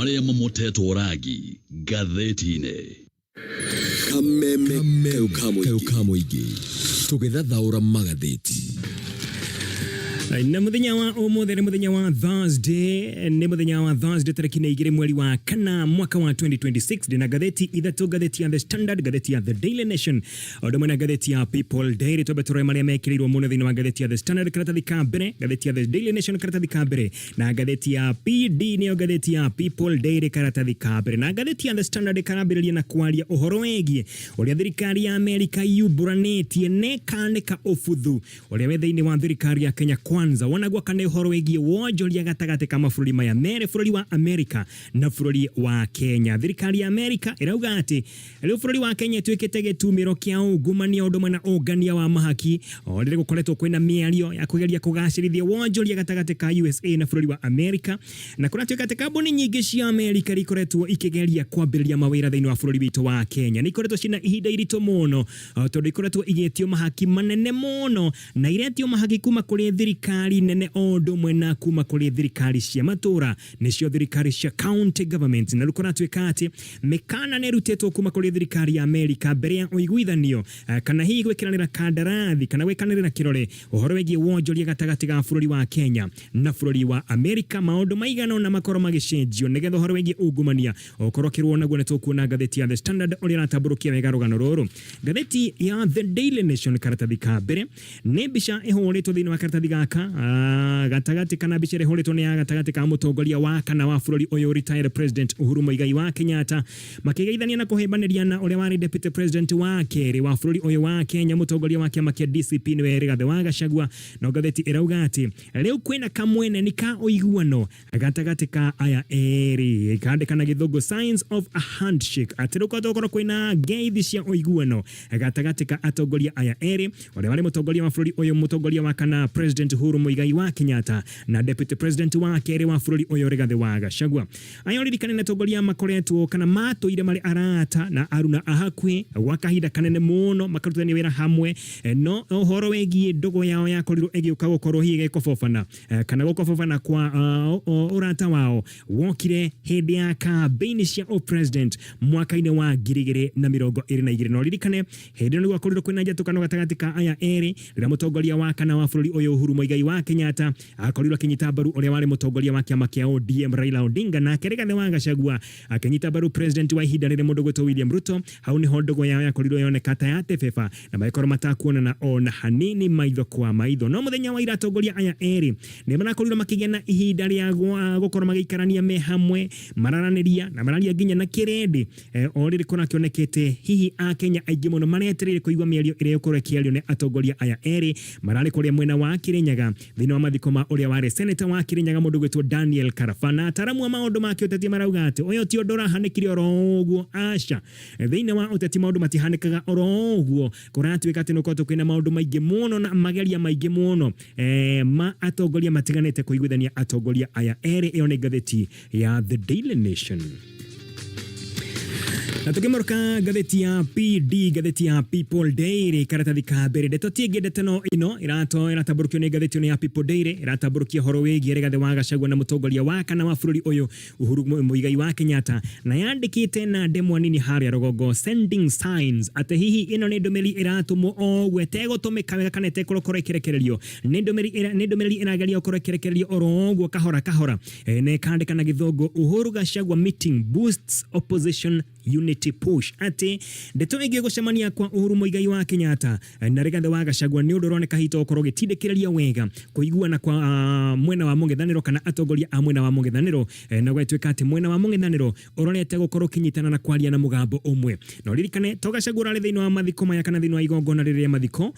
Marĩa mamotetwo rangi ngathĩti-inĩ. Kameme kayũ ka mũingĩ tũgĩthathaũra magathĩti. Na muthenya wa umuthi ni muthenya wa Thursday, ni muthenya wa Thursday tariki nĩ 2 mweri wa kana mwaka wa 2026. Ndina ngathĩti ithatũ, ngathĩti ya The Standard, ngathĩti ya The Daily Nation, o ũndũ ũmwe na ngathĩti ya People Daily. Twambe tũrore marĩa mekĩrĩirwo mũno thĩinĩ wa ngathĩti ya The Standard karatathi ka mbere, ngathĩti ya The Daily Nation karatathi ka mbere, na ngathĩti ya PD nĩyo ngathĩti ya People Daily karatathi ka mbere. Na ngathĩti ya The Standard karambĩrĩria na kwaria ũhoro wĩgiĩ ũrĩa thirikari ya Amerika yumbũranĩtie na ĩkanĩka ũbuthu ũrĩa wĩ thĩinĩ wa thirikari ya Kenya Kwanza. Wonagwo kana ũhoro wĩgiĩ wonjoria gatagatĩ ka mabũrũri maya merĩ, bũrũri wa Amerika na bũrũri wa Kenya. Thirikari ya Amerika ĩrauga atĩ rĩu bũrũri wa Kenya ĩtuĩkĩte gĩtumĩro kĩa ungumania ũndũ ũmwe na ũngania wa mahaki, o rĩrĩ gũkoretwo kwĩna mĩario ya kũgeria kũgacĩrithia wonjoria gatagatĩ ka USA na bũrũri wa Amerika. Na kũratuĩka atĩ kambuni nyingĩ cia Amerika iria ikoretwo ikĩgeria kwambĩrĩria mawĩra thĩinĩ wa bũrũri witũ wa Kenya nĩ ikoretwo ciĩna ihinda iritũ mũno, tondũ ikoretwo igĩtio mahaki manene mũno, na iretio mahaki kuma kũrĩ thirikari nene o ũndũ ũmwe na kuma kũrĩ thirikari cia matũra, nĩcio thirikari cia county governments. Na rĩu kũratuĩka atĩ mĩkana nĩ ĩrutĩtwo kuma kũrĩ thirikari ya Amerika mbere ya ũiguithanio, kana hihi gwĩkĩranĩra kandarathi kana gwĩkanĩrĩra kĩrore ũhoro wĩgiĩ wonjoria gatagatĩ ga bũrũri wa Kenya na bũrũri wa Amerika, maũndũ maigana ũna makorwo magĩcenjio nĩgetha ũhoro wĩgiĩ ungumania ũkorwo ũkĩrũo naguo. Nĩ tũkuona ngathĩti ya The Standard ũrĩa ĩratambũrũkia wega rũgano rũrũ. Ngathĩti ya The Daily Nation karatathi ka mbere, nĩ mbica ĩhũrĩtwo thĩinĩ wa karatathi gaka, gatagatĩ, kana mbica ĩrĩa ĩhũrĩtwo nĩ ya gatagatĩ ka mũtongoria wa kana wa bũrũri ũyũ, retired President Uhuru Muigai wa Kenyatta, makĩgeithania na kũhĩmbanĩria na ũrĩa warĩ deputy president wa kerĩ wa bũrũri ũyũ wa Kenya, mũtongoria wa kĩama kĩa DCP, nĩwe Rigathĩ wa Gachagua. No ngathĩti ĩrauga atĩ rĩu kwĩna kamweneni ka ũiguano gatagatĩ ka aya erĩ. Kandĩka na gĩthũngũ "signs of a handshake", atĩ rĩu kwahota gũkorwo kwĩna ngeithi cia ũiguano gatagatĩ ka atongoria aya erĩ, ũrĩa warĩ mũtongoria wa bũrũri ũyũ, mũtongoria wa kana, President Uhuru Muigai wa Kenyatta, na deputy president wa kerĩ wa bũrũri ũyũ, Rigathĩ wa Gachagua. Aya ũririkane nĩ atongoria makoretwo kana matũire marĩ arata na aruna a hakuhĩ gwa kahinda kanene mũno, makarutithania wĩra hamwe. No ũhoro wĩgiĩ ndũgũ yao yakorirwo ĩgĩũka gũkorwo hihi ĩgĩkobobana, kana gũkobobana kwa ũrata wao wokire hĩndĩ ya kambĩini cia ũpresident mwaka-inĩ wa 2022. Na ũririkane hĩndĩ ĩyo nĩguo gwakorirwo kwĩna njatũkano gatagatĩ ka aya erĩ, rĩrĩa mũtongoria wa kana wa bũrũri ũyũ, Uhuru Muigai wa Kenyatta, akorirwo akĩnyita mbaru ũrĩa warĩ mũtongoria wa kĩama kĩa ODM, Raila Odinga, nake Rigathĩ wa Gachagua akĩnyita mbaru president wa ihinda rĩrĩ, mũndũ gwĩtwo William Ruto. Hau nĩho ndũgũ yao yakorirwo yoneka ta yatebeba na magĩkorwo matakuonana ona hanini maitho kwa maitho. No mũthenya wa ira atongoria aya erĩ nĩ marakorirwo makĩgĩa na ihinda rĩa gũkorwo magĩikarania me hamwe, mararanĩria na mararia nginya na kĩrĩndĩ. O rĩrĩ kũrakĩonekete hihi Akenya aingĩ mũno maretereire kũigua mĩario ĩrĩa ĩgũkorwo ĩkĩario nĩ atongoria aya erĩ. Mararĩ kũrĩa mwena wa Kĩrĩnyaga thĩinĩ wa mathiko ma ũrĩa warĩ seneta wa Kĩrĩnyaga, mũndũ gwĩtwo Daniel Karaba. Na ataramu a maũndũ ma kĩũteti marauga atĩ ũyũ ti ũndũ ũrahanĩkire oro ũguo. Aca, thĩinĩ wa ũteti maũndũ matihanĩkaga oro ũguo. Kũratuĩka atĩ nĩgũkoretwo kwĩna maũndũ maingĩ mũno na mageria maingĩ mũno ma atongoria matiganĩte kũiguithania atongoria aya erĩ. Ĩyo nĩ ngathĩti ya The Daily Nation. Na tukimũrũka ngathĩti ya PD, ngathĩti ya People Daily karatathi ka mbere, ndeto ti ĩngĩ, ndeto no ĩno ĩratambũrũkio nĩ ngathĩti ĩno ya People Daily, ĩratambũrũkia ũhoro wĩgiĩ Rigathĩ wa Gachagua na mũtongoria wa kana wa bũrũri ũyũ, Uhuru Muigai wa Kenyatta, na yandĩkĩte na ndemwa nini harĩa rũgongo "sending signs", atĩ hihi ĩno nĩ ndũmĩrĩri ĩratũmwo o ũguo ĩtegũtũmĩka wega kana ĩtegũkorwo ĩkĩrekererio, nĩ ndũmĩrĩri ĩrageria gũkorwo ĩkĩrekererio oro ũguo kahora kahora. Na ĩkandĩka na gĩthũngũ "Uhuru Gachagua meeting boosts opposition unity push", atĩ ndeto ĩngĩ gũcemania kwa Uhuru Muigai wa Kenyatta na Rigathĩ wa Gachagua nĩ ũndũ ũroneka hihi to gũkorwo ũgĩtindĩkĩrĩria wega kũiguana kwa mwena wa mũng'ethanĩro kana atongoria a mwena wa mũng'ethanĩro, na gũgatuĩka atĩ mwena wa mũng'ethanĩro ũrorete gũkorwo ũkĩnyitana na kwaria na mũgambo ũmwe. Na ũririkane to Gachagua ũrarĩ thĩinĩ wa mathiko maya kana thĩinĩ wa igongona rĩrĩ rĩa mathiko,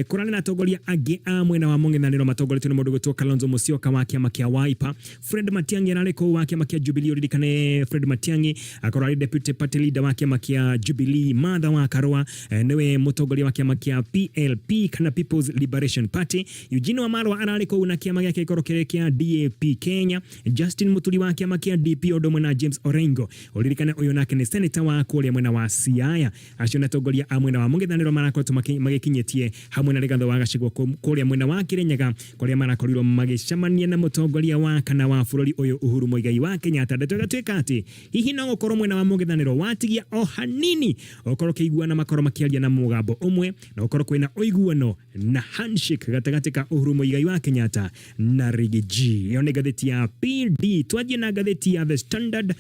kũrarĩ na atongoria angĩ a mwena wa mũng'ethanĩro matongoretio nĩ mũndũ gwĩtwo Kalonzo Musyoka wa kĩama kĩa Wiper. Fred Matiang'i ararĩ kũu wa kĩama kĩa Jubilee. Ũririkane Fred Matiang'i akorwo arĩ deputy party leader wa kĩama kĩa Jubilee, Martha wa Karua nĩwe mũtongoria wa kĩama kĩa PLP kana People's Liberation Party, Eugene Wamalwa ararĩ kũu na kĩama gĩake gĩkorwo kĩrĩ kĩa DAP Kenya, Justin Muturi wa kĩama kĩa DP ũndũ ũmwe na James Orengo, ũririkane ũyũ nake nĩ senator wa kũrĩa mwena wa Siaya. Acio nĩ atongoria a mwena wa mũng'ethanĩro marakoretwo magĩkinyĩtie hamwe na Rigathĩ wa Gachagua kũrĩa mwena wa Kirinyaga, kũrĩa marakorirwo magĩcemania na mũtongoria wa kana wa bũrũri ũyũ Uhuru Muigai wa Kenyatta. Ndeto ĩgatuĩka atĩ hihi no gũkorwo mwena wa mũng'ethanĩro watigia o hanini ũkorwo ũkĩiguana, makorwo makĩaria na mũgambo ũmwe na gũkorwo kwĩna ũiguano na handshake gatagatĩ ka Uhuru Muigai wa Kenyatta na Riggy G. Ĩyo nĩ ngathĩti ya PD. Twanjie na ngathĩti ya The Standard,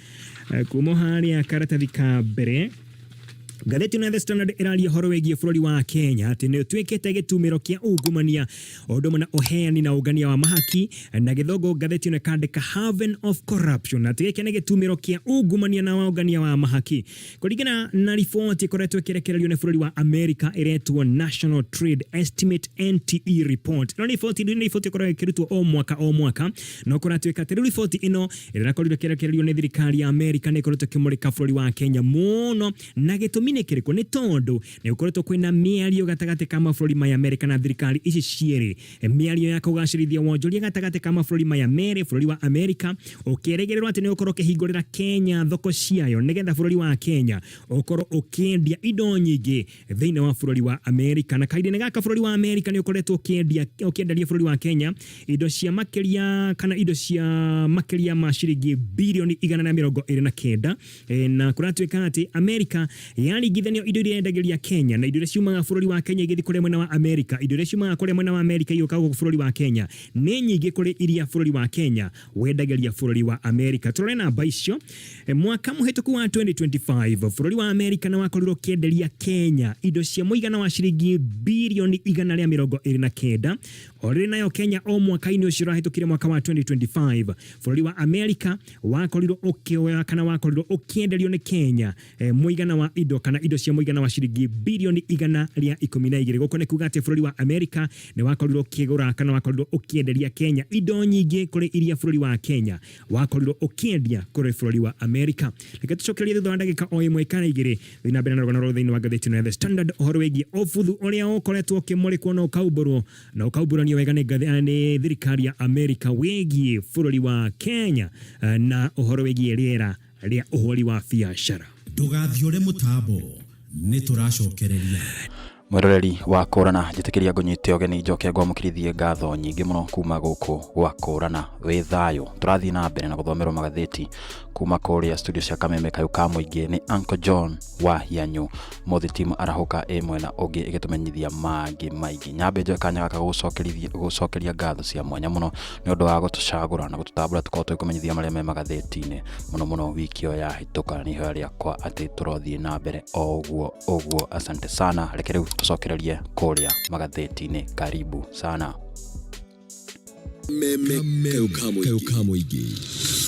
kuma harĩa karatathi ka mbere. Ngathĩti ĩno ya The Standard ĩraria ũhoro wĩgiĩ bũrũri wa Kenya atĩ nĩ ũtuĩkĩte gĩtumĩro kĩa ungumania ũndũ ũmwe na ũheani na ũngania wa mahaki. Na gĩthũngũ ngathĩti ĩno ĩkandĩka "Haven of Corruption", atĩ gĩkĩ nĩ gĩtumĩro kĩa ungumania na ũngania wa mahaki, kũringana na riboti ĩkoretwo ĩkĩrekererio nĩ bũrũri wa America ĩretwo National Trade Estimate, NTE report. Ĩno nĩ riboti ĩkoragwo ĩkĩrutwo o mwaka o mwaka, no kũratuĩka atĩ rĩu riboti ĩno ĩrĩa ĩrakorirwo ĩkĩrekererio nĩ thirikari ya America nĩ ĩkoretwo ĩkĩmũrĩka bũrũri wa Kenya mũno. Na gĩtũmi nĩ kĩrĩkũ? Nĩ tondũ nĩ gũkoretwo kwĩna mĩario gatagatĩ ka mabũrũri maya America na thirikari ici cierĩ, mĩario ya kũgacĩrithia wonjoria gatagatĩ ka mabũrũri maya merĩ. Bũrũri wa America ũkĩrĩgĩrĩrwo atĩ nĩ ũkorwo ũkĩhingũrĩra Kenya thoko ciayo, nĩgetha bũrũri wa Kenya ũkorwo ũkĩendia indo nyingĩ thĩinĩ wa bũrũri wa America. Na kahinda-inĩ gaka bũrũri wa America nĩ ũkoretwo ũkĩenderia bũrũri wa Kenya indo cia makĩria kana indo cia makĩria ma ciringi birioni 129. Na kũratuĩka atĩ America yaringithanio indo iria yendagĩria Kenya na indo iria ciumaga bũrũri wa Kenya igĩthiĩ kũrĩa mwena wa America, indo iria ciumaga kũrĩa mwena wa America igĩũka gũkũ bũrũri wa Kenya nĩ nyingĩ kũrĩ iria bũrũri wa Kenya wendagĩria bũrũri wa America. Tũrore namba icio. Mwaka mũhĩtũku wa 2025, bũrũri wa America nĩ wakorirwo ũkĩenderia Kenya indo cia mũigana wa ciringi birioni 129. O rĩrĩ nayo Kenya, o mwaka-inĩ ũcio ũrahĩtũkire, mwaka wa 2025, bũrũri wa America wakorirwo ũkĩoya kana wakorirwo ũkĩenderio nĩ Kenya mũigana wa indo kana indo cia mũigana wa ciringi birioni 112. Gũkũ nĩ kuga atĩ bũrũri wa America nĩ wakorirwo ũkĩgũra kana wakorirwo ũkĩenderia Kenya indo nyingĩ kũrĩ iria bũrũri wa Kenya wakorirwo ũkĩendia kũrĩ bũrũri wa America. Reke tũcokererie thutha wa ndagĩka o ĩmwe kana igĩrĩ, thiĩ na mbere na rũgano rũrũ thĩinĩ wa ngathĩti ĩno ya The Standard, ũhoro wĩgiĩ ũbuthu ũrĩa ũkoretwo ũkĩmũrĩkwo na ũkaumbũrwo na ũkaumbũranio wega nĩ thirikari ya America wĩgiĩ bũrũri wa Kenya na ũhoro wĩgiĩ rĩera rĩa ũhũri wa biacara. Ndũgathiũre mũtambo, nĩ tũracokereria. Mwĩroreri wa Kũrana, njĩtĩkĩria ngũnyite ũgeni, njoke ngwamũkĩrithie ngatho nyingĩ mũno kuma gũkũ gwa Kũrana. Wĩ thayũ. Tũrathiĩ na mbere na gũthomerwo magathĩti kuma kũrĩa studio cia Kameme Kayũ ka Mũingĩ nĩ Uncle John wa Hianyu. Mũthĩ timu arahũka ĩ mwena ũngĩ ĩgĩtũmenyithia mangĩ maingĩ. Nyambe njoe kanya gaka gũgũcokeria ngatho cia mwanya mũno nĩ ũndũ wa gũtũcagũra na gũtũtambũra tũkorwo tũgĩkũmenyithia marĩa me magathĩti-inĩ, mũno mũno wiki ĩyo yahĩtũka. Nĩ ihoya rĩakwa atĩ tũrothiĩ na mbere o ũguo ũguo. Asante sana. Reke rĩu tũcokererie kũrĩa magathĩti-inĩ. Karibu sana. Meme Kayũ ka Mũingĩ,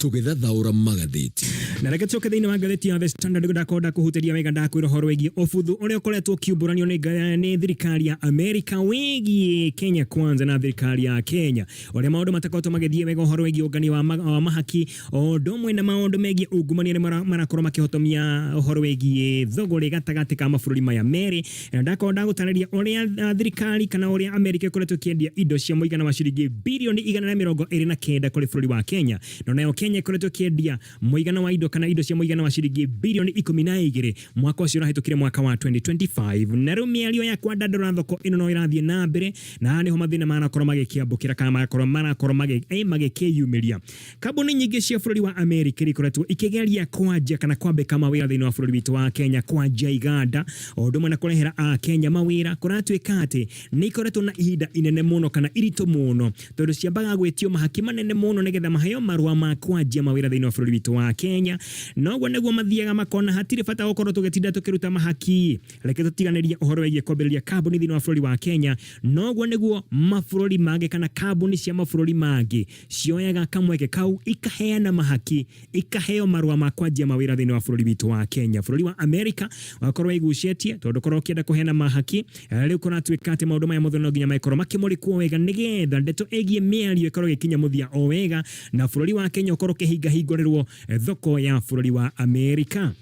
tũgĩthathaũra magathĩti. Na reke tũcoke thĩinĩ wa ngathĩti ya The Standard. Ndakorwo kũhutĩria wega, ndakwĩra ũhoro wĩgiĩ ũbuthu ũrĩa ũkoretwo ũkiumbũranio nĩ thirikari ya Amerika wĩgiĩ Kenya Kwanza na thirikari ya Kenya, ũrĩa maũndũ matakoretwo magĩthiĩ wega ũhoro wĩgiĩ ũngania wa mahaki o ũndũ ũmwe na maũndũ megiĩ ungumania nĩ marakorwo makĩhotomia ũhoro wĩgiĩ thũgũrĩ gatagatĩ ka mabũrũri maya merĩ. Na ndakorwo ndagũtarĩria ũrĩa thirikari kana ũrĩa Amerika ĩkoretwo ĩkĩendia indo cia mũigana wa ciringi birioni 129 kũrĩ bũrũri wa Kenya, na nayo Kenya ĩkoretwo ĩkĩendia mũigana wa indo kana indo cia mũigana wa ciringi birioni 12 mwaka ũcio ũrahĩtũkire, mwaka wa 2025. Na rĩu mĩario ya kwandandũra thoko ĩno no ĩrathiĩ na mbere, na haha nĩho mathĩna marakorwo magĩkĩambũkĩra kana marakorwo magĩkĩyumĩria. Kambuni nyingĩ cia bũrũri wa Amerika iria ikoretwo ikĩgeria kwanjia kana kwambĩka mawĩra thĩinĩ wa bũrũri witũ wa Kenya, kwanjia iganda o ũndũ ũmwe na kũrehera a Kenya mawĩra, kũratuĩka atĩ nĩ ikoretwo na ihinda inene mũno kana iritũ mũno, tondũ ciambaga gwĩtio mahaki manene mũno nĩgetha maheo marũa ma kwanjia mawĩra thĩinĩ wa bũrũri witũ wa Kenya. Na ũguo nĩguo mathiaga makona hatirĩ bata gũkorwo tũgĩtinda tũkĩruta mahaki, reke tũtiganĩrie ũhoro wĩgiĩ kwambĩrĩria kambuni thĩinĩ wa bũrũri wa Kenya. Noguo nĩguo mabũrũri mangĩ kana kambuni cia mabũrũri mangĩ cioyaga kamweke kau, ikaheana mahaki, ikaheo marũa ma kwanjia mawĩra thĩinĩ wa bũrũri witũ wa Kenya. Bũrũri wa America wakorwo igucĩtie tondũ korwo ũkĩenda kũheana mahaki. Rĩu kũratuĩka atĩ maũndũ maya mothe no nginya makorwo makĩmũrĩkwo wega, nĩgetha ndeto ĩgiĩ mĩario ĩkorwo ĩgĩkinya mũthia o wega na bũrũri wa Kenya ũkorwo ũkĩhingahingũrĩrwo thoko ya bũrũri wa Amerika.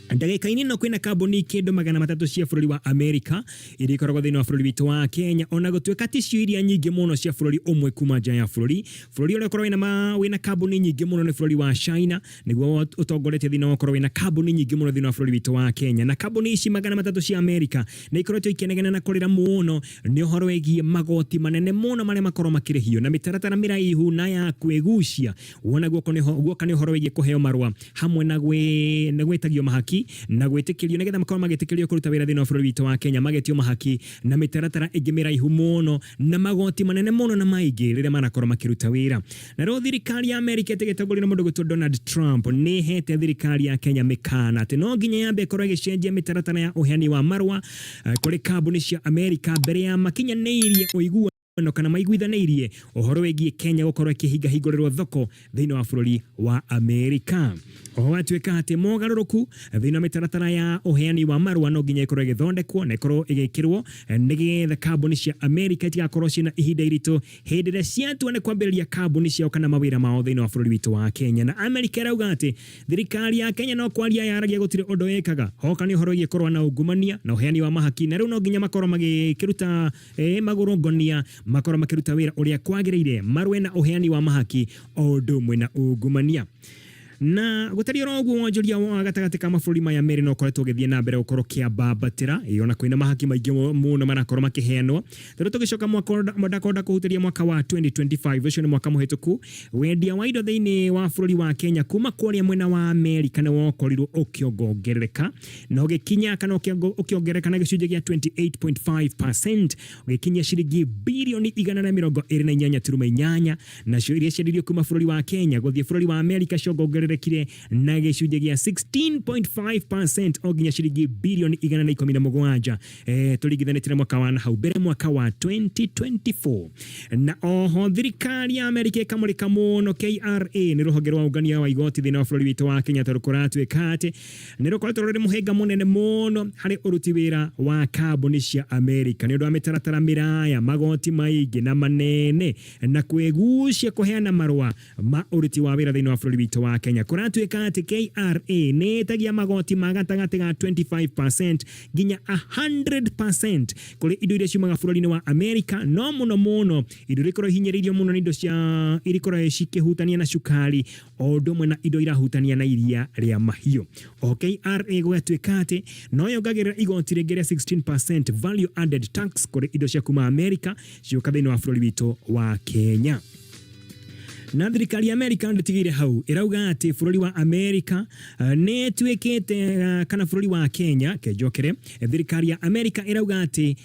Ndagĩka-inĩ ĩno kwĩna kambuni kĩndũ 300 cia bũrũri wa Amerika iria ikoragwo thĩinĩ wa bũrũri witũ wa Kenya, ona gũtuĩka ticio iria nyingĩ mũno cia bũrũri ũmwe kuma nja ya bũrũri. Bũrũri ũrĩa ũkoragwo wĩna kambuni nyingĩ mũno nĩ bũrũri wa China, nĩguo ũtongoretie thĩinĩ wa gũkorwo wĩna kambuni nyingĩ mũno thĩinĩ wa bũrũri witũ wa Kenya. Na kambuni ici 300 cia Amerika nĩ ikoretwo ikĩnegena na kũrĩra mũno nĩ ũhoro wĩgiĩ magoti manene mũno marĩa makorwo makĩrĩhio na mĩtaratara mĩraihu na ya kwĩgucia wona guoka nĩ ũhoro wĩgiĩ kũheo marũa hamwe na gwĩtagio mahaki na gwĩtĩkĩrio nĩgetha makorwo magĩtĩkĩrio kũruta wĩra thĩinĩ wa bũrũri witũ wa Kenya, magetio mahaki na mĩtaratara ĩngĩ mĩraihu mũno na magoti manene mũno na maingĩ rĩrĩa marakorwo makĩruta wĩra. Na rĩu thirikari ya Amerika ĩtĩgĩtongorio nĩ mũndũ gwĩtwo Donald Trump nĩ ĩhete thirikari ya Kenya mĩkana atĩ no nginya yambe ĩkorwo ĩgĩcenjia mĩtaratara ya ũheani wa marũa kũrĩ kambuni cia Amerika mbere ya makinyanĩirie ũiguano kana maiguithanĩirie ũhoro wĩgiĩ Kenya gũkorwo ĩkĩhingahingũrĩrwo thoko thĩinĩ wa bũrũri wa Amerika. Oho gatuĩka atĩ mogarũrũku thĩinĩ wa mĩtaratara ya ũheani wa marũa no nginya ĩkorwo ĩgĩthondekwo na ĩkorwo ĩgĩkĩrwo nĩgetha kambuni cia Amerika itigakorwo ciĩna ihinda iritũ hĩndĩ ĩrĩa ciatua nĩ kwambĩrĩria kambuni ciao kana mawĩra mao thĩinĩ wa bũrũri witũ wa Kenya. Na Amerika ĩrauga atĩ thirikari ya Kenya no kwaria yaragia gũtirĩ ũndũ ĩkaga hoka nĩ ũhoro wĩgiĩ kũrũa na ungumania na ũheani wa mahaki, na rĩu no nginya makorwo magĩkĩruta magũrũ ngonia, makorwo makĩruta wĩra ũrĩa kwagĩrĩire, marũe na ũheani wa mahaki o ũndũ ũmwe na ungumania. Na gũtariĩ oro ũguo, wonjoria wa gatagatĩ ka mabũrũri maya merĩ no ũkoretwo ũgĩthiĩ na mbere gũkorwo kĩambambatĩra, ona kwĩna mahaki maingĩ mũno marakorwo makĩheanwo. Tondũ tũgĩcoka mwaka ndakonda kũhutĩria mwaka wa 2025, ũcio nĩ mwaka mũhĩtũku, wendia wa indo thĩinĩ wa bũrũri wa Kenya kuma kũrĩa mwena wa Amerika nĩ wokorirwo ũkĩongongerereka na ũgĩkinya kana ũkĩongerereka na gĩcunjĩ gĩa 28.5%, ũgĩkinyia ciringi birioni 128.8. Nacio iria ciendirio kuma bũrũri wa Kenya gũthiĩ bũrũri wa Amerika ciongongererekire na gĩcunjĩ gĩa 16.5% o nginya ciringi birioni 117, tũringithanĩtie na mwaka wa nahau mbere, mwaka wa 2024. Na oho thirikari ya Amerika ĩkamũrĩka mũno KRA, nĩ rũhonge rwa ũngania wa igoti thĩinĩ wa bũrũri witũ wa Kenya, tondũ kũratuĩka atĩ nĩ rũkoretwo rũrĩ mũhĩnga mũnene mũno harĩ ũruti wĩra wa kambuni cia Amerika nĩ ũndũ wa mĩtaratara mĩraya, magoti maingĩ na manene na kwĩgucia kũheana marũa ma ũruti wa wĩra thĩinĩ wa bũrũri witũ wa Kenya. Kũratuĩka atĩ KRA nĩ ĩtagia magoti ma gatagatĩ ga 25% nginya 100% kũrĩ indo iria ciumaga bũrũri-inĩ wa Amerika, no mũno mũno indo iria ikoragwo ihinyĩrĩirio mũno nĩ indo cia iria ikoragwo cikĩhutania na cukari o ũndũ ũmwe na indo irahutania na iria rĩa mahiũ. O KRA gũgatuĩka atĩ no yongagĩrĩra igoti rĩngĩ rĩa 16% value added tax kũrĩ indo cia kuma Amerika ciũka thĩinĩ wa bũrũri witũ wa Kenya. Na thirikari ya Amerika ndĩtigĩire hau, ĩrauga atĩ bũrũri wa Amerika nĩ ĩtuĩkĩte kana bũrũri wa Kenya kenjokere, thirikari ya Amerika ĩrauga atĩ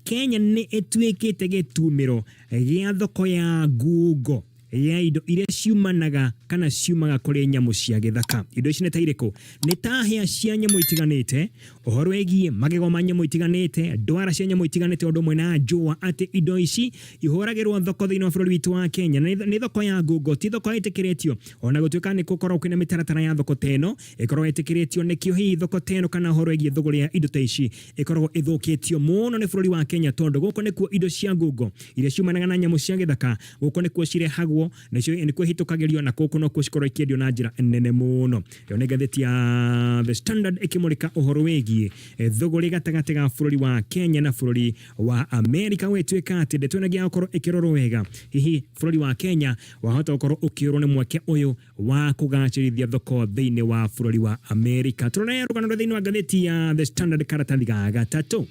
Kenya nĩ ĩtuĩkĩte gĩtumĩro gĩa thoko ya ngungo ya indo iria ciumanaga kana ciumaga kũrĩ nyamũ cia gĩthaka. Indo ici nĩ ta irĩkũ? Nĩ ta hĩa cia nyamũ itiganĩte, ũhoro wĩgiĩ magego ma nyamũ itiganĩte, ndwara cia nyamũ itiganĩte, ũndũ ũmwe na njũa, atĩ indo ici ihũragĩrwo thoko thĩinĩ wa bũrũri witũ wa Kenya. Na nĩ thoko ya ngungo, ti thoko ĩtĩkĩrĩtio, ona gũtuĩka nĩ gũkoragwo kwĩna mĩtaratara ya thoko ta ĩno ĩkoragwo ĩtĩkĩrĩtio. Nĩkĩo hihi thoko ta ĩno kana ũhoro wĩgiĩ thũgũrĩ ya indo ta ici ĩkoragwo ĩthũkĩtio mũno nĩ bũrũri wa Kenya, tondũ gũkũ nĩkuo indo cia ngungo iria ciumanaga na nyamũ cia gĩthaka, gũkũ nĩkuo cirehagwo, nĩcio nĩkuo ihĩtũkagĩrio, na gũkũ nokuo cikoragwo ikĩendio na njĩra nene mũno. Ĩyo nĩ ngathĩti ya The Standard ĩkĩmũrĩka ũhoro wĩgiĩ thũgũrĩ gatagatĩ ga bũrũri wa Kenya na bũrũri wa Amerika, gwĩtuĩka atĩ ndeto ĩno ĩngĩaga gũkorwo ĩkĩrorwo wega, hihi bũrũri wa Kenya wahota gũkorwo ũkĩũrwo nĩ mweke ũyũ wa kũgacĩrithia thoko thĩinĩ wa bũrũri wa Amerika. Tũrore rũgano rwa thĩinĩ wa ngathĩti ya The Standard karatathi ga gatatũ.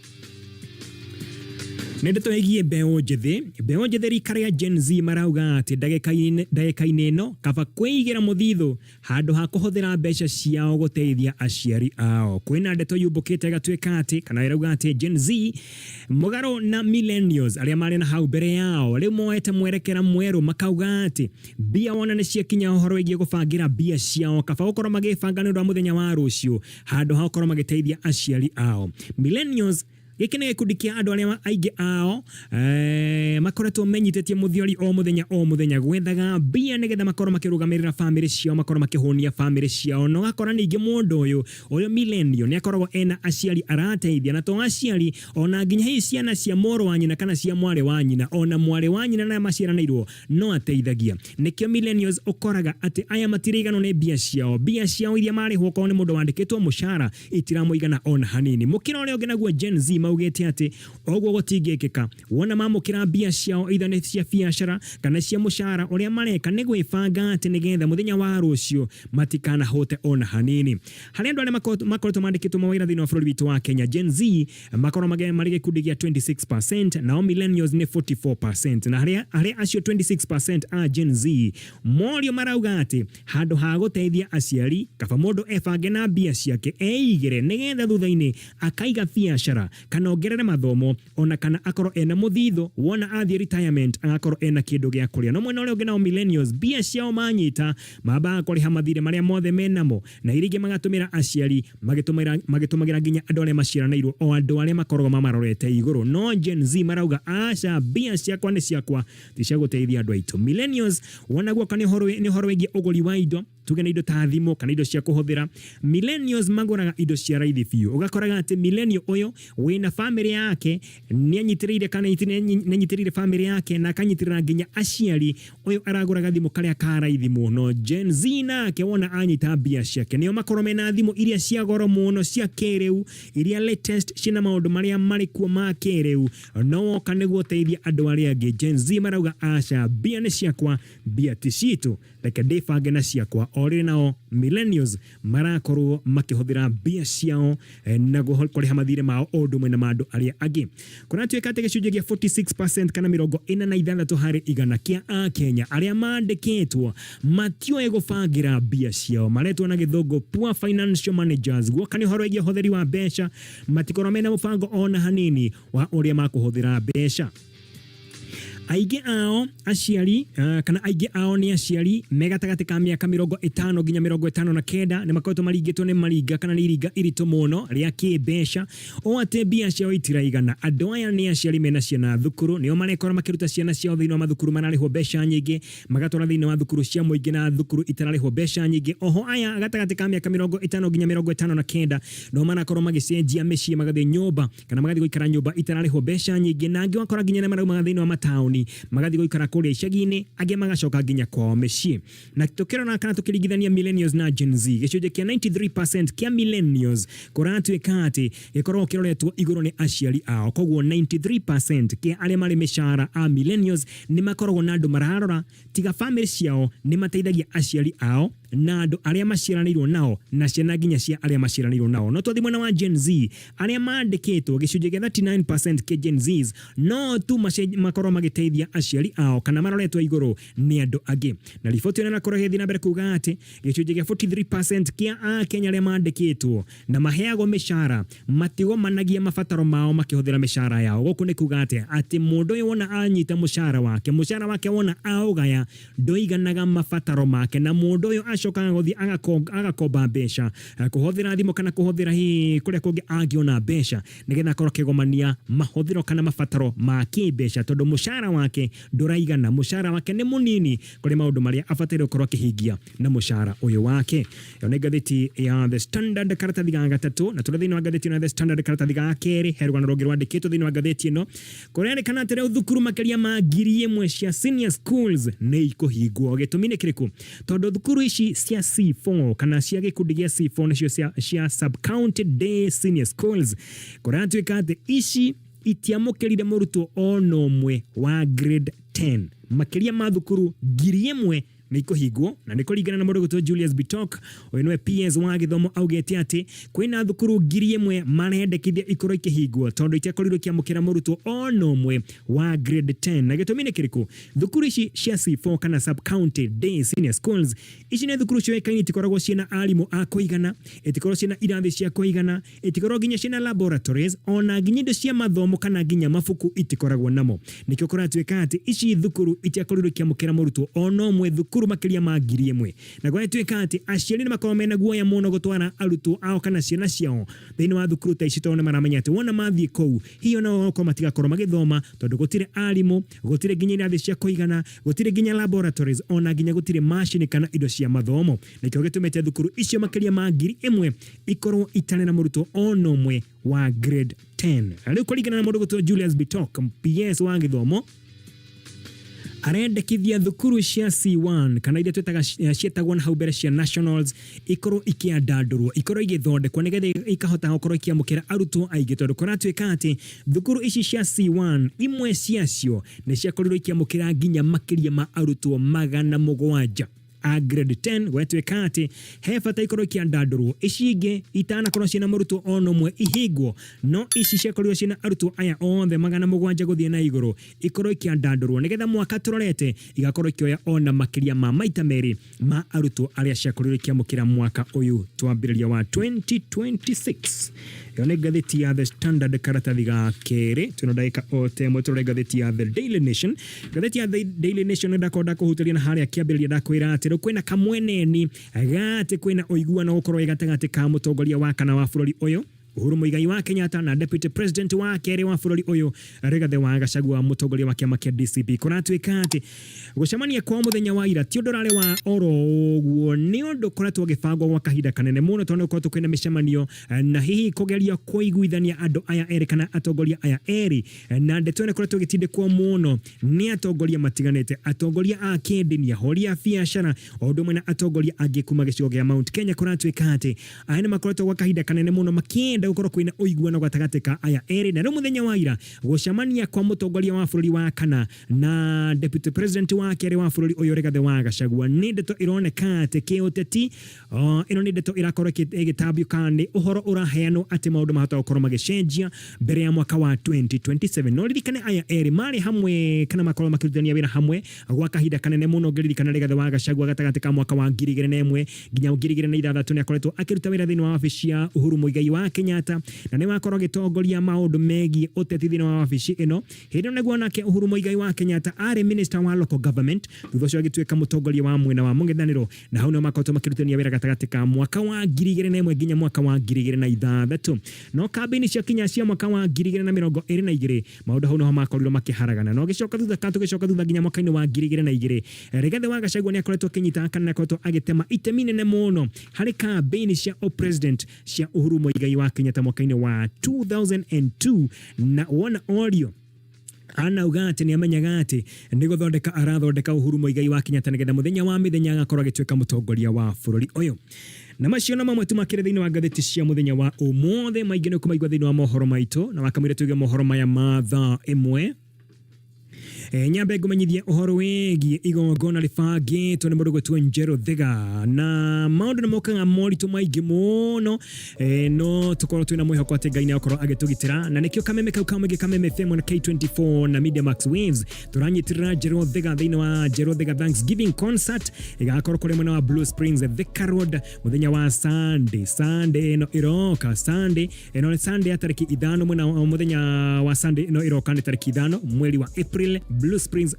Nĩ ndeto ĩgiĩ mbeũ njĩthĩ. Mbeũ njĩthĩ rika rĩa Gen Z marauga atĩ ndagĩka-inĩ ĩno kaba kwĩigĩra mũthithũ handũ ha kũhũthĩra mbeca ciao gũteithia aciari ao. Kwĩna ndeto yumbũkĩte ĩgatuĩka atĩ kana ĩrauga atĩ Gen Z, mũgarũ na millennials arĩa marĩ na hau mbere yao, rĩu moete mwerekera mwerũ, makauga atĩ mbia wona nĩ ciakinya ũhoro wĩgiĩ gũbangĩra mbia ciao, kaba gũkorwo magĩbanga nĩ ũndũ wa mũthenya wa rũciũ handũ ha gũkorwo magĩteithia aciari ao. Millennials Gĩkĩ nĩ gĩkundi kĩa andũ arĩa aingĩ ao makoretwo menyitĩtie mũthiori o mũthenya o mũthenya gwethaga mbia nĩgetha makorwo makĩrũgamĩrĩra bamĩrĩ ciao, makorwo makĩhũnia bamĩrĩ ciao. Na ũgakora ningĩ mũndũ ũyũ ũyũ millennial nĩ akoragwo ena aciari arateithia, na to aciari, ona nginya hihi ciana cia mũrũ wa nyina kana cia mwarĩ wa nyina, ona mwarĩ wa nyina na maciaranĩirwo no ateithagia. Nĩkĩo millennials ũkoraga atĩ aya matiraiganwo nĩ mbia ciao, mbia ciao iria marĩhwo okorwo nĩ mũndũ wandĩkĩtwo mũcara itiramũigana ona hanini. Mũkĩra ũrĩa ũngĩ naguo Gen Z maugĩte atĩ ũguo gũtingĩkĩka. Wona mamũkĩra mbia ciao either nĩ cia biacara kana cia mũcara, ũrĩa mareka nĩ gwĩbanga atĩ nĩgetha mũthenya wa rũciũ matikanahũte ona hanini. Harĩ andũ arĩa makoretwo mandĩkĩtwo mawĩra thĩinĩ wa bũrũri witũ wa Kenya, Gen Z makorwo marĩ gĩkundi gĩa 26%, nao millennials nĩ 44%. Na harĩ acio 26% a Gen Z morio marauga atĩ handũ ha gũteithia aciari, kaba mũndũ ebange na mbia ciake eigĩre nĩgetha thutha-inĩ akaiga biacara kana ongerere mathomo, ona kana akorwo ena mũthithũ, wona athiĩ retirement agakorwo ena kĩndũ gĩa kũrĩa. No mwena ũrĩa ũngĩ nao millennials mbia ciao manyita mambaga kũrĩha mathirĩ marĩa mothe menamo, na iria ingĩ magatũmĩra aciari, magĩtũmagĩra nginya andũ arĩa maciaranĩirwo, o andũ arĩa makoragwo mamarorete igũrũ. No Gen Z marauga aca, mbia ciakwa nĩ ciakwa, ti cia gũteithia andũ aitũ. Millennials wona guoka nĩ ũhoro wĩgiĩ ũgũri wa indo, tuge nĩ indo ta thimũ kana indo cia kũhũthĩra, millennials magũraga indo cia raithi biũ. Ũgakoraga atĩ millennial ũyũ wĩna bamĩrĩ yake nĩ anyitĩrĩire kana nĩ anyitĩrĩire bamĩrĩ yake na akanyitĩrĩra nginya aciari, ũyũ aragũra gathimũ karĩa ka raithi mũno. Gen Z nake wona anyita mbia ciake nĩo makorwo mena thimũ iria cia goro mũno cia kĩrĩu, iria latest ciĩna maũndũ marĩa marĩ kuo ma kĩrĩu, no woka nĩguo ũteithie andũ arĩa angĩ, Gen Z marauga aca, mbia nĩ ciakwa, mbia ti citũ, reke ndĩbange na ciakwa. O rĩrĩ nao millennials marakorwo makĩhũthĩra mbia ciao na kũrĩha mathirĩ mao o ũndũ ũmwe na ma andũ arĩa angĩ. Kũratuĩka atĩ gĩcunjĩ gĩa 46% kana 46 harĩ igana kĩa Akenya arĩa mandĩkĩtwo matioĩ gũbangĩra mbia ciao, maretwo na gĩthũngũ poor financial managers. Guoka nĩ ũhoro wĩgiĩ ũhũthĩri wa mbeca, matikorwo mena mũbango ona hanini wa ũrĩa makũhũthĩra mbeca. Aingĩ ao aciari kana aingĩ ao nĩ aciari me gatagatĩ ka mĩaka 50 nginya 59, nĩ makoretwo maringĩtwo nĩ maringa kana nĩ iringa iritũ mũno rĩa kĩmbeca, o atĩ mbia ciao itiraigana. Andũ aya nĩ aciari mena ciana thukuru, nĩo marekora makĩruta ciana ciao thĩinĩ wa mathukuru mararĩhwo mbeca nyingĩ, magatwara thĩinĩ wa thukuru cia mũingĩ na thukuru itararĩhwo mbeca nyingĩ. Oho aya gatagatĩ ka mĩaka 50 nginya 59 no marakorwo magĩcenjia mĩciĩ, magathiĩ nyũmba kana magathiĩ gũikara nyũmba itararĩhwo mbeca nyingĩ, na angĩ wakora nginya nĩ maraumaga thĩinĩ wa mataũni magathiĩ gũikara kũrĩa icagi-inĩ, angĩ magacoka nginya kwao mĩciĩ. Na tũkĩrora kana tũkĩringithania millennials na Gen Z, gĩcunjĩ kĩa 93% kĩa millennials kũratuĩka atĩ gĩkoragwo kĩroretwo igũrũ nĩ aciari ao. Koguo 93% kĩa arĩa marĩ mĩcara a millennials nĩ makoragwo na andũ mararora, tiga bamĩrĩ ciao nĩ mateithagia aciari ao na andũ arĩa maciaranĩirwo nao na ciana nginya cia arĩa maciaranĩirwo nao. No twathiĩ mwena wa Gen Z, arĩa mandĩkĩtwo gĩcunjĩ gĩa 39% kĩa Gen Zs no tu makorwo magĩteithia aciari ao kana maroretwo igũrũ nĩ andũ angĩ. Na riboti ĩno ĩrakorwo ĩgĩthiĩ na mbere kuga atĩ gĩcunjĩ gĩa 43% kĩa Akenya arĩa mandĩkĩtwo na maheagwo mĩcara matigomanagia mabataro mao makĩhũthĩra mĩcara yao. Gũkũ nĩ kuga atĩ atĩ mũndũ ũyũ wona anyita mũcara wake wona aũgaya ndũiganaga mabataro make, na mũndũ ũyũ acokaga gũthiĩ agakomba mbeca kũhũthĩra thimũ kana kũhũthĩra hihi kũrĩa kũngĩ angĩona mbeca nĩgetha akorwo akĩgomania mahũthĩro kana mabataro ma kĩmbeca, tondũ mũcara wake ndũraigana, mũcara wake nĩ mũnini kũrĩ maũndũ marĩa abataire gũkorwo akĩhingia na mũcara ũyũ wake. Ĩyo nĩ ngathĩti ya The Standard karatathi ga gatatũ, na tũrĩ thĩinĩ wa ngathĩti ĩno ya The Standard karatathi ga kerĩ, he rũgano rũngĩ rwandĩkĩtwo thĩinĩ wa ngathĩti ĩno. Kũrerĩkana atĩ rĩu thukuru makĩria ma 1000 cia senior schools nĩ ikũhingwo. Gĩtũmi nĩ kĩrĩkũ? Tondũ thukuru ici cia C4 kana cia gĩkundi gĩa C4 nĩcio cia sub county day senior schools, kũratuĩka atĩ ici itiamũkĩrire mũrutwo ona ũmwe wa grade 10. Makĩria ma thukuru 1000 nĩ ikũhingwo, na nĩ kũringana na mũndũ ũgwĩtwo Julius Bitok, ũyũ nĩwe PS wa gĩthomo, augĩte atĩ kwĩna thukuru 1000 marendekithia ikorwo ikĩhingwo tondũ itiakorirwo ikĩamũkĩra mũrutwo ona ũmwe wa grade 10. Na gĩtũmi nĩ kĩrĩkũ? Thukuru ici cia C4 kana sub county day senior schools, ici nĩ thukuru ciũĩkaine itikoragwo ciĩna arimũ a kũigana, itikoragwo ciĩna irathi cia kũigana, itikoragwo nginya ciĩna laboratories, ona nginya indo cia mathomo kana nginya mabuku itikoragwo namo. Nĩkĩo kũratuĩka atĩ ici thukuru itiakorirwo ikĩamũkĩra mũrutwo ona ũmwe thukuru. Thukuru makĩria ma 1000, na gwatuĩka atĩ aciari nĩ makorwo mena guoya mũno gũtwara arutwo ao kana ciana ciao thĩinĩ wa thukuru ta ici, tondũ nĩ maramenya atĩ wona mathiĩ kũu hihi ona okorwo matigakorwo magĩthoma, tondũ gũtirĩ arimũ, gũtirĩ nginya irathi cia kũigana, gũtirĩ nginya laboratories, ona nginya gũtirĩ macini kana indo cia mathomo. Nĩkĩo gĩtũmĩte thukuru icio makĩria ma 1000 ikorwo itarĩ na mũrutwo ona ũmwe wa grade 10. Na rĩu kũringana na mũndũ gũtwo Julius Bitok, PS wa gĩthomo, arendekithia thukuru cia C1 kana iria twĩtaga ciĩtagwo na hau mbere cia nationals ikorwo ikĩandandũrwo, ikorwo igĩthondekwo nĩgetha ikahota gũkorwo ikĩamũkĩra arutwo aingĩ, tondũ kũratuĩka atĩ thukuru ici cia C1 imwe ciacio nĩ ciakorirwo ikĩamũkĩra nginya makĩria ma arutwo 700 a grade 10. Gwatuĩka atĩ he bata ikorwo ikĩandandũrwo, ici ingĩ itanakorwo ciĩna mũrutwo ona ũmwe ihingwo, no ici ciakorirwo ciĩna arutwo aya othe 700 gũthiĩ na igũrũ ikorwo ikĩandandũrwo, nĩgetha mwaka tũrorete igakorwo ikĩoya ona makĩria ma maita merĩ ma arutwo arĩa ciakorirwo ikĩamũkĩra mwaka ũyũ twambĩrĩria wa 2026. Ĩyo nĩ ngathĩti ya The Standard karatathi ga kerĩ. Twĩna ndagĩka o ta ĩmwe tũrore ngathĩti ya The Daily Nation. Ngathĩti ya The Daily Nation ndakorwo ndakũhutĩria na harĩa kĩambĩrĩria, ndakwĩra atĩ rĩu kwĩna kamweneni gatĩ kwĩna ũiguano gũkorwo wĩ gatagatĩ ka mũtongoria wa kana wa bũrũri ũyũ Uhuru Muigai wa Kenyatta na deputy president wa kerĩ wa bũrũri ũyũ Rigathĩ wa Gachagua, mũtongoria wa kĩama kĩa DCP. Kũratuĩka atĩ gũcemania kwa mũthenya wa ira ti ũndũ ũrarĩ wa oro ũguo, nĩ ũndũ ũkoretwo ũgĩbangwo gwa kahinda kanene mũno, tondũ nĩ gũkoretwo kwĩna mĩcemanio na hihi kũgeria kũiguithania andũ aya erĩ kana atongoria aya erĩ. Na ndeto ĩno ĩkoretwo ĩgĩtindĩkwo mũno nĩ atongoria matiganĩte, atongoria a kĩndini, ahũri a biacara, o ũndũ ũmwe na atongoria angĩ kuma gĩcigo kĩa Mount Kenya. Kũratuĩka atĩ aya nĩ makoretwo gwa kahinda kanene mũno makĩenda gũkorwo kwĩna ũiguano gatagatĩ ka aya erĩ. Na rĩu mũthenya wa ira gũcemania kwa mũtongoria wa bũrũri wa kana na deputy president wa kerĩ wa bũrũri ũyũ Rigathĩ wa Gachagua nĩ ndeto ĩroneka atĩ kĩũteti ĩno nĩ ndeto ĩrakorwo ĩgĩtambio kana nĩ ũhoro ũraheanwo atĩ maũndũ mahota gũkorwo magĩcenjia mbere ya mwaka wa 2027. No ririkane aya erĩ marĩ hamwe kana makorwo makĩrutithania wĩra hamwe gwa kahinda kanene mũno. Ngĩririkana Rigathĩ wa Gachagua gatagatĩ ka mwaka wa 2001 nginya 2006 nĩ akoretwo akĩruta wĩra thĩinĩ wa wabici ya Uhuru Muigai wa Kenyatta, na nĩ wakorwo agĩtongoria maũndũ megiĩ ũteti thĩinĩ wa wabici ĩno. Hĩndĩ ĩno nĩguo nake Uhuru Muigai wa Kenyatta arĩ minister wa local government, thutha ũcio agĩtuĩka mũtongoria wa mwena wa mũng'ethanĩro, na hau nĩho makoretwo makĩrutithania wĩra gatagatĩ ka mwaka wa 2001 nginya mwaka wa 2006. No kambĩini ciakinya cia mwaka wa 2022, maũndũ hau nĩho makorirwo makĩharagana. No gĩcoka thutha kana tũgĩcoka thutha nginya mwaka-inĩ wa 2002, Rigathĩ wa Gachagua nĩ akoretwo akĩnyita kana nĩ akoretwo agĩtema itemi nene mũno harĩ kambĩini cia president cia Uhuru Muigai wa Kenyatta mwaka-inĩ wa 2002, na wona orio anauga atĩ nĩ amenyaga atĩ nĩ gũthondeka arathondeka Uhuru Muigai wa Kenyatta nĩgetha mũthenya wa mĩthenya agakorwo agĩtuĩka mũtongoria wa bũrũri ũyũ. Na macio na mamwe tu makĩrĩ thĩinĩ wa ngathĩti cia mũthenya wa ũmũthĩ. Maingĩ nĩ ũkũmaigua thĩinĩ wa mohoro maitũ, na wakamwĩra tuge mohoro maya ma thaa 1. Nyambe ngũmenyithie ũhoro wĩgiĩ igongona rĩbangĩtwo nĩ mũndũ gwĩtwo Njerũ Thiga, na maũndũ nĩ mokaga moritũ maingĩ mũno, no tũkorwo twĩna mwĩhoko atĩ Ngai nĩ akorwo agĩtũgitĩra, na nĩkĩo kameme kau ka mũingĩ, Kameme FM na K24 na Media Max Waves, tũranyitĩrĩra Njerũ Thiga thĩinĩ wa Njerũ Thiga Thanksgiving Concert ĩgakorwo kũrĩa mwena wa Blue Springs, Thika Road, mũthenya wa Sunday. Sunday ĩno ĩroka, Sunday ĩno nĩ Sunday ya tarĩki 5, mwena mũthenya wa Sunday ĩno ĩroka nĩ tarĩki 5 mweri wa April, Blue Springs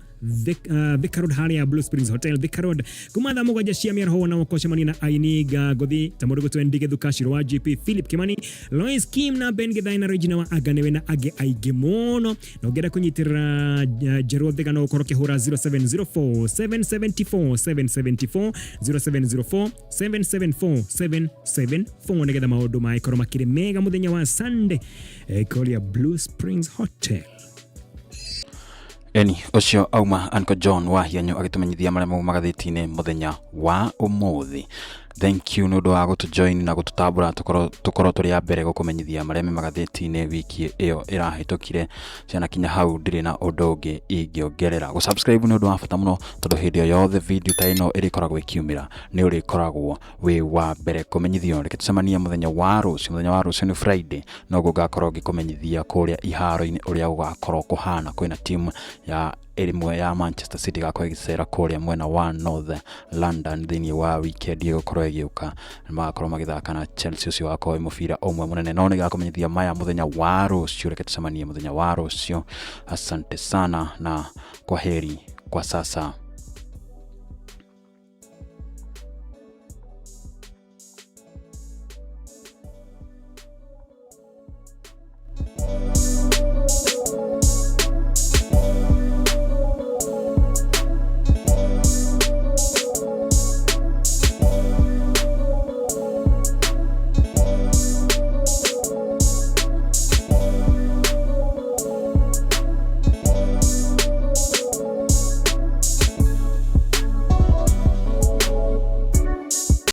Thika Road, harĩa Blue Springs Hotel, Thika Road, kuma thaa 7 cia mĩaraho. Wona gũcemania na aini ngothi ta mũndũ gwĩtwo Ndige Thuka, Shiro wa GP, Philip Kimani, Lois Kim na Ben Githai na Regina wa Anganewe na angĩ aingĩ mũno. Na ũngĩenda kũnyitĩrĩra Njerũ Thiga no ũkorwo ũkĩhũra 0704 774 774, 0704 774 774, nĩgetha maũndũ magĩkorwo makĩrĩ mega mũthenya wa Sunday kũrĩa Blue Springs Hotel. Eni ũcio auma Uncle John wa Hianyu agĩtũmenyithia marĩa mau magathĩti-inĩ mũthenya wa ũmũthĩ. Thank you nĩ ũndũ wa gũtũjoin na gũtũtambũra tũkorwo tũrĩ a mbere gũkũmenyithia marĩa me magathĩti-inĩ wiki ĩyo ĩrahĩtũkire. Ciana kinya hau ndirĩ na ũndũ ũngĩ ingĩongerera. Gũ-subscribe nĩ ũndũ wa bata mũno, tondũ hĩndĩ o yothe video ta ĩno ĩrĩkoragwo ĩkiumĩra nĩ ũrĩkoragwo wĩ wa mbere kũmenyithio. Reke tũcemanie mũthenya wa rũciũ. Mũthenya wa rũciũ nĩ Friday, noguo ngakorwo ngĩkũmenyithia kũrĩa iharo-inĩ ũrĩa gũgakorwo kũhana. Kwĩna timu ya ĩmwe ya Manchester City ĩgakorwo ĩgĩcera kũrĩa mwena wa North London thĩinĩ wa weekend ĩgũkorwo ĩgĩũka, magakorwo magĩthaka na Chelsea. Ũcio wakorwo wĩ mũbira ũmwe mũnene, no nĩngakũmenyithia maya mũthenya wa rũciũ. Reke tũcemanie mũthenya wa rũciũ. Asante sana na kwaheri kwa sasa.